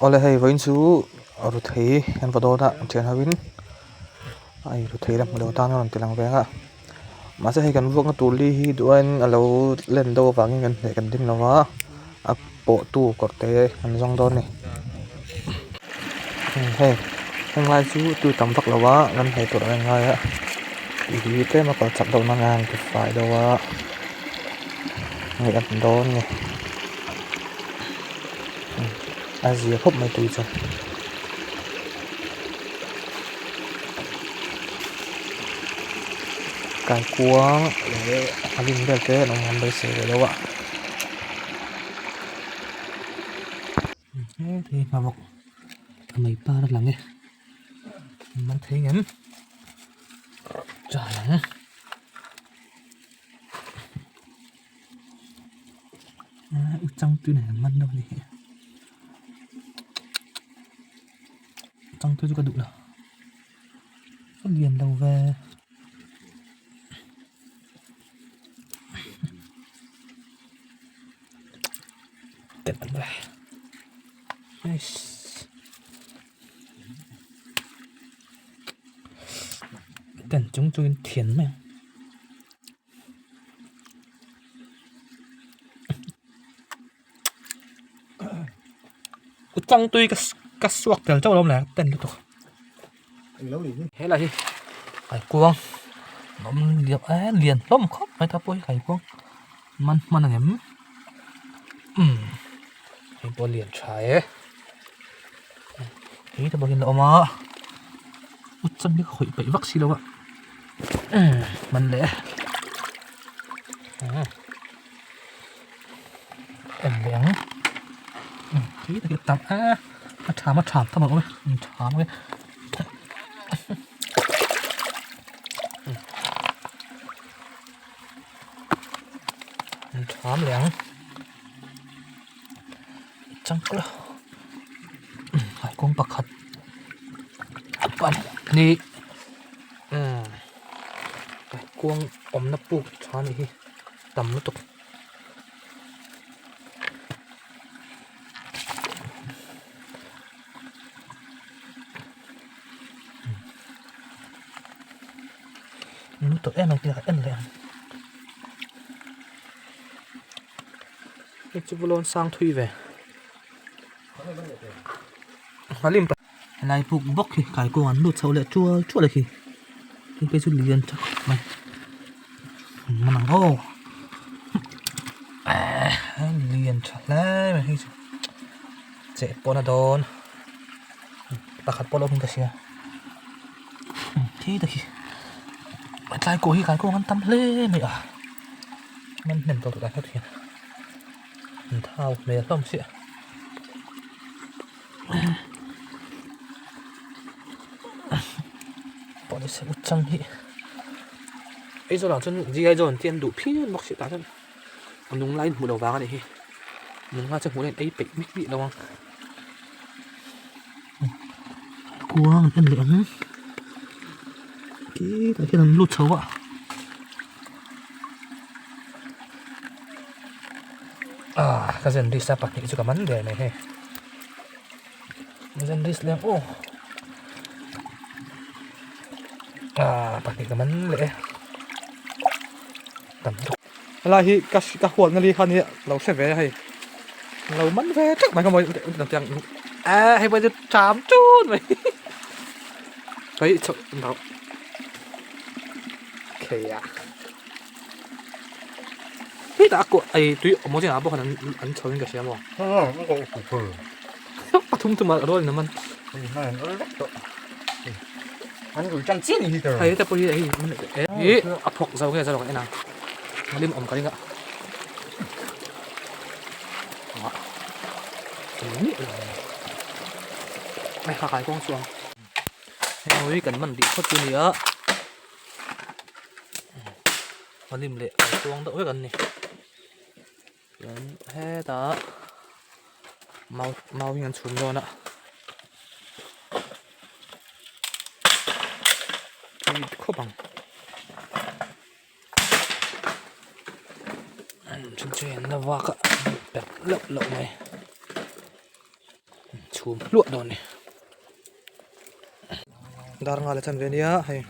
Awle hei vawiin chu ruthei kan va dawn a thian ho in a in ruthei la hmu lo tan a rawn ti lang ve ang a mahse hei kan vuakna tur li hi duh aiin a lo len deuh avangin kan hneh kan ding lo va a pawh tu kawr te an zawng dawn a ni hei henglai chu tui tam vak lo a kan hne tur ang ngai a tih hi tlem a kal chak deuh nan a ti fai deuh a ngaih a dawn a ni. A zia khawp mai tui chu. Kaikuang leh a lim vel te an awm an beisei ve deuh a. Hei hma bawk a mei par a lang e. Man thei ngem trai ang. U chang tui nen an man deuh a ni hi chang tui chu ka duh lo a lian lo ve tep an ve eiss ten chung chungin thian mai ang. Chang tui ka ka suak tel chauh lo le ten lutuk helai hi kaikuang awm lian eh lian hlawm khawp mai ta pawh hi kaikuang man hman ang em umm hei pawh lian tha e hei te bawkin a awm a u chang hi ka khawih peih vak si lo a. Man leh en leh ang khi tak hi tam a a tham a tham tham ang awm e tham ang e tham leh ang changkal kawng pakhat pahnih. Umm kuang awmna puk tha anih hi tam lutuk. Lutuk em em en leh ang hei chu vulawn sang thui ve hmalim pa. Helai puk bawk hi kaikuang an lut chho leh tual tual a khi tin phei chu lian tha khawp mai an man ang aw ehh lian tha hle mai hei chu cheh pawh a dawn pakhat pawh a lo awm in ka hria khi te khi tlai kawh hi kaikuang an tam hle mai a man hnem tawh tawh tak hian an thau hmel hlawm sia. Pawh ni se uchang hi Aizawl ah chuan GI zone te an duh phian bawk si tah chuan a nung lai in hmuh loh vang a nih hi nung lai chu hmuh hian ei peih mik mik lo ang kuang an en leh ang tah hian an lut chho a. Ah ka zen list a pahnih chu ka man der mai hei zen list leh ang aw ah pahnih ka man leh e tam lutuk helai hi ka ka huatna li kha nia lo hre ve a hei lo man ve teuh mai kha mawi ah hei pawh chu ṭam ṭun mai hei chho okay ah. Hetah a kuah ei tui awm aw chiangah pawh khan an chho in ka hria maw? Pathum thum a rual in a man. Hei heta pawh hi hei hi a phawk zo nge zo lo ka en a lim awm ka ring a. Hei kha kai kawng chu ang. Hei kan man dih phawt chu a ni a. Hnim leh an chuang deuh vek an ni chuan hetah mau mau hi an chhun dawn a tui khawp ang an chhun chu an la vak a perh loh loh mai. chhum hluah dawn a ni. Dar nghal a chan ve nia hei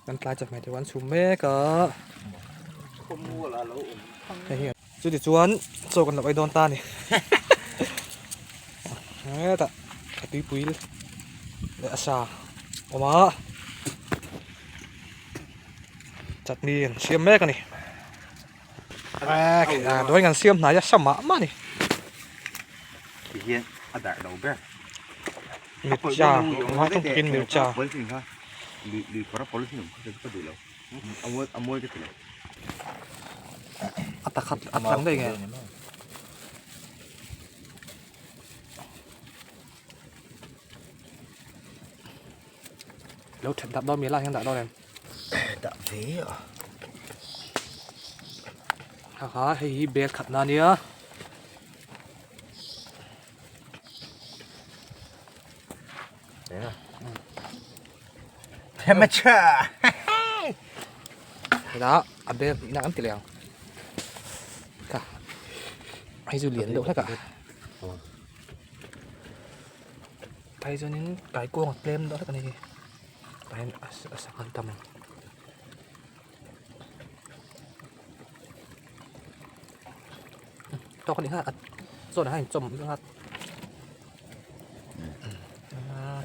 kan tlai chawhmeh te pawh an chhum mek a hei hi chuti chuan chaw kan lo ei dawn ta a ni hetah a tuipui leh a sa awm a chutney an siam mek a ni dawin an siam hnai a sa mah mah a ni. Tihian a darh lo ber. Mircha ngai thawng takin mircha. A takhat a tlang daih nge. Lo that dah dawn mi lai hian dah dawn em. Dah ve a. Ha ha hei hi bel khat na nia. Temperature. Hetah a bel hnihna kan ti leh ang. Kha hei chu lian deuh hlek a. Phei chuanin kaikuang a tlem deuh hlek a ni hi. Tah hian a sangha tam ang. Tawk a nih kha a chaw nen khan inchawm a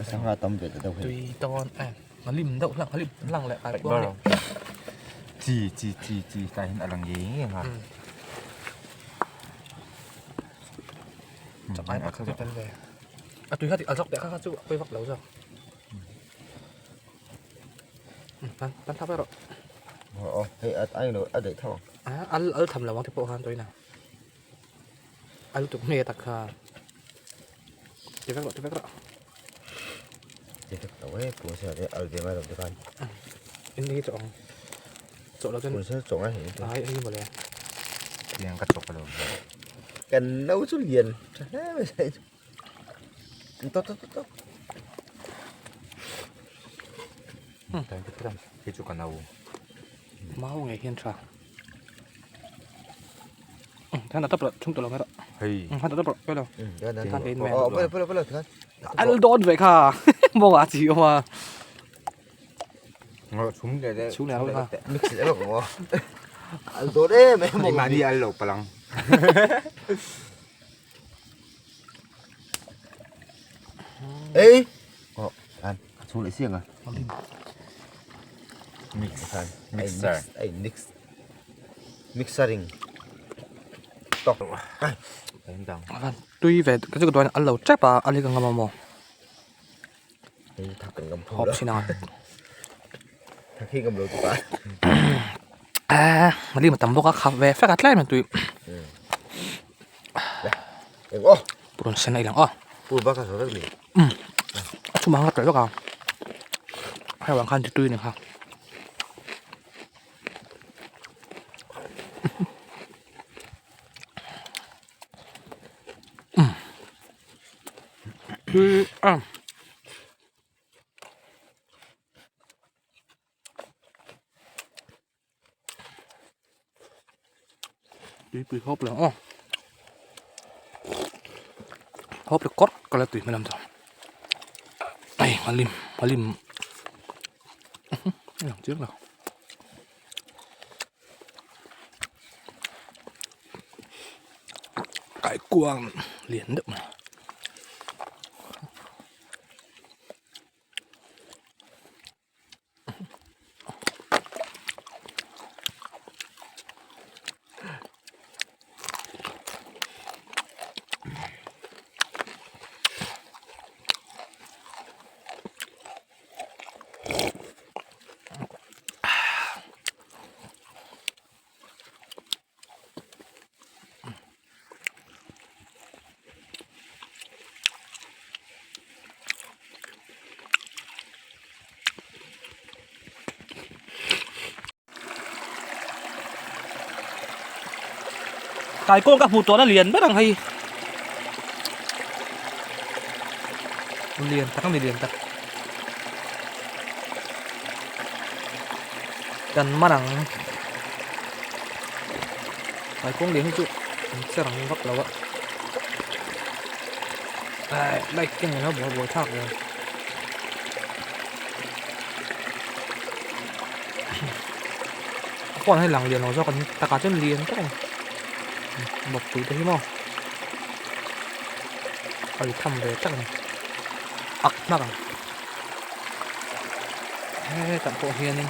A sangha tam ve ta deuh hei. Tui tawn em a lim deuh hlak a lim lang leh kai kuang a ni. Chi chi chi chi tah hian a lang ngei ngei ang a. Chakai pakhat hi tel ve. A tui kha tih a zawk teh kha kha chu a pawi vak lo zawk. Tan tan thap erawh. Aw hei a ai lo a daih tho ang. A al al tham lo ang te pawh khan tawina. Al tuk hme tak kha. Ti vek rawh ti vek rawh. Ti vek tawh e pur se te al ve mai lo te khan. In hi chawh ang. Chawh lo chuan. Pur se chawh ngai hei. Ai hei mawle. Tiang ka chawk lo. Kan no chu lian tha hle mai sai. Tok tok tok tok. Hei chu ka nau. Mau ngei hian tha. Than ta tap chung tawh lo mai rawh. Hei. Than ta tap rawh pelo. Than te in mai. Oh pelo pelo pelo than. Al dawn ve kha. Maw a chi awm a. Ngawh chhum leh leh. Chhum leh kha. Mix leh vek maw. Al dawn em em maw. Mahni al lo palang. Ê! Ờ, anh, xuống lại xiêng à? Mix. Anh, Mixer. Mix, mix. Mixering. Tok. Van tui ve ka chu ka duan al lo tep a a li ka ngam a maw. Thak kan ngam Hawp sin ang. Thak hi ngam lo tu pa. A li ma tam bawk a khap ve fek a tlem a tui. Eng aw. Purun sen a ilang aw. Pur bak a zo vek ni. A chhum ang a tawih vek a. Hei vang khan ti tui ni kha. Tui a. Tuipui hawp lang aw. Hawp le kawrh ka la tui hmel ang chu. Ai a lim a lim a lang chiang lo. Kaikuang lian deuh mai. Kaikuang ka hmuh tawhna lian ber ang hei lian tak a ni lian tak kan man ang. Kaikuang lian hi chu an che rang vak lo a. Bike keng alo buai buai thlak ve. A phone hi lang lian lo zawk a ni takah chuan lian tak a ni bawkpui te hi maw a ri tham ve tak a ni ak hmak ang hetah pawh hianin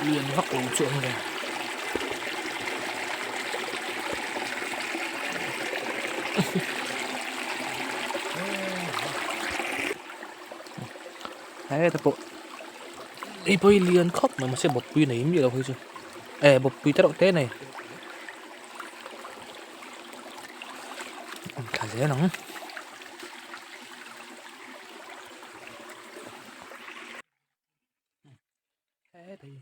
lian vak lo chu a awm ve. Heta pawh hei pawh hi lian khawp mai mahse bawppui nei miah lo phei chu e bawppui te reuh te a nei awm thla zel ang. Heta hi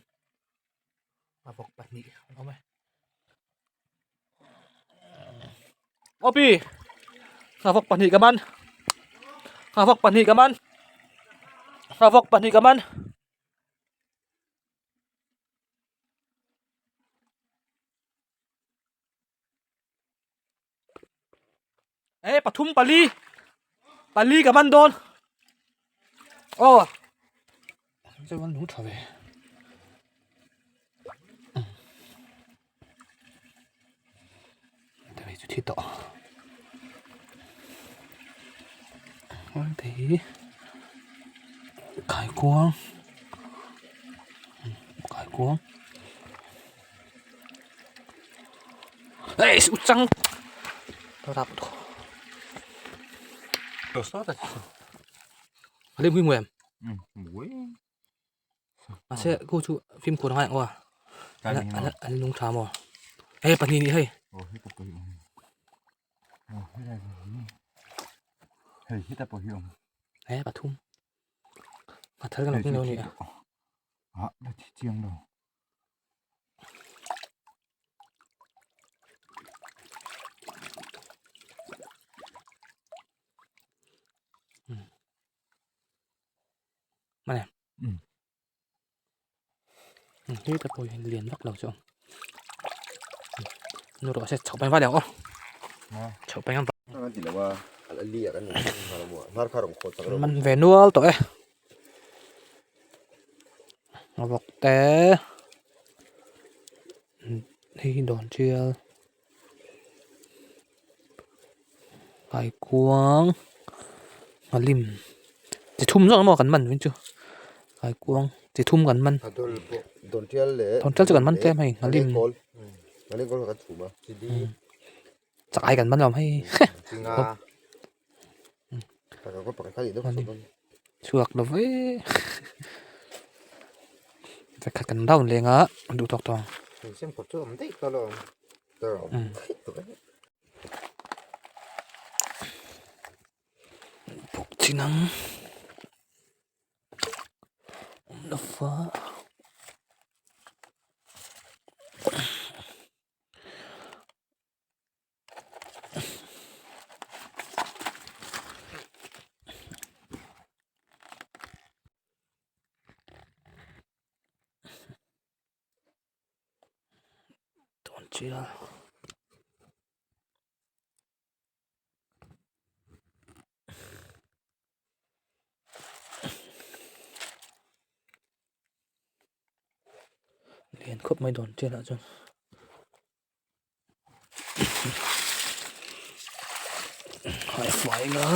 a vawk pahnih an awm e Opi a vawk pahnih ka man a vawk pahnih ka man a vawk pahnih ka man. E pathum pali pali ka man dawn aw chuan an nung tha ve te chu thi tawh te hi kaikuang kaikuang. Eish uchang Lim hui muem. Mahse ku chu fimkhur a ngai ang aw a an lung tha maw hei pahnih nih hei. He pathum a thar kan lo ni a. Mane. Hi te pawh hi lian vak lo chu. Nu rawh se chho peng va deuh aw. Chho peng va. Man ve nual tawh e. A vawk te hei hi dawn tial kaikuang nghalim chi thum zawk emaw kan man mai chu kaikuang chi thum kan man dawn tial chu kan man tlem hei nghalim chakai kan man lo hei chhuak lo ve vekhat kan round leng a duh tawk tawk ang. Buk chin ang awm lo va. Tawn chial. Lian khawp mai dawn chial ah chuan. Haifai nga.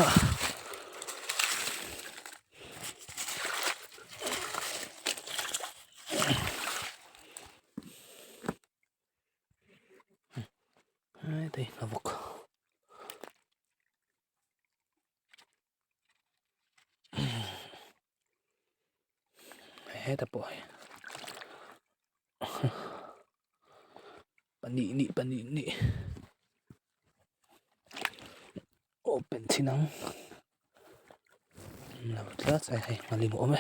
Hei a vawk. Heta pawh hi pahnih nih pahnih nih open chin ang lo tlat a hei a lim awm e.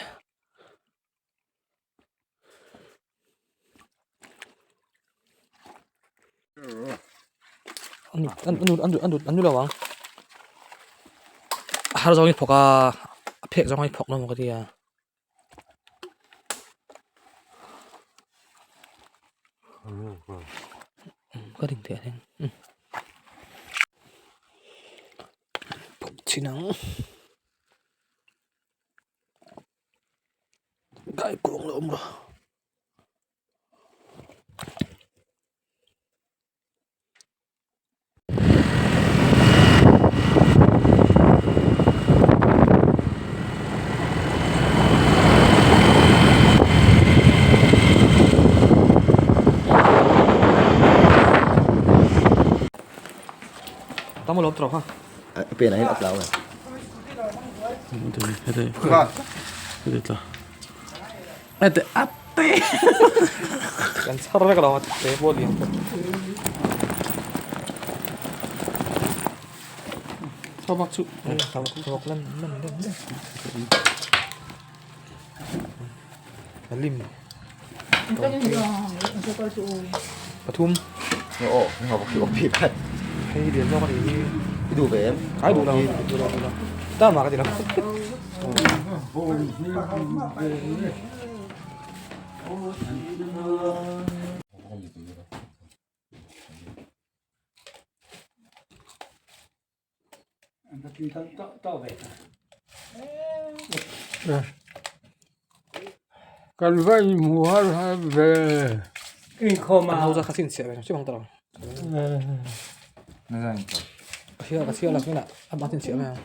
An nu lo ang a har zawngin phawk a a phek zawngin phawk lo maw ka ti a. Ka ding teh a thleng. chhin ang kaikuang la awm rawh. Tamo lom tro ha. Pen ah hian a tlau e. Ate ate. Kan chhar vek lo te pawh lian te. Thawak chu thawak thawak lan lan lan lan. Lim. Pathum. Aw, nga bawk hi awm bik a. Hei lian zawk a nih hi. I duh ve em? Ai duh lo, duh lo, duh lo. Ta mah ka ti lo. Kan va inhmu har har ve. Inkhawm a. Kan ho kha chhinchhiah ve hrim ang ta lo. Ka hria ka chhiar lo a mah chhinchhiah mai ang.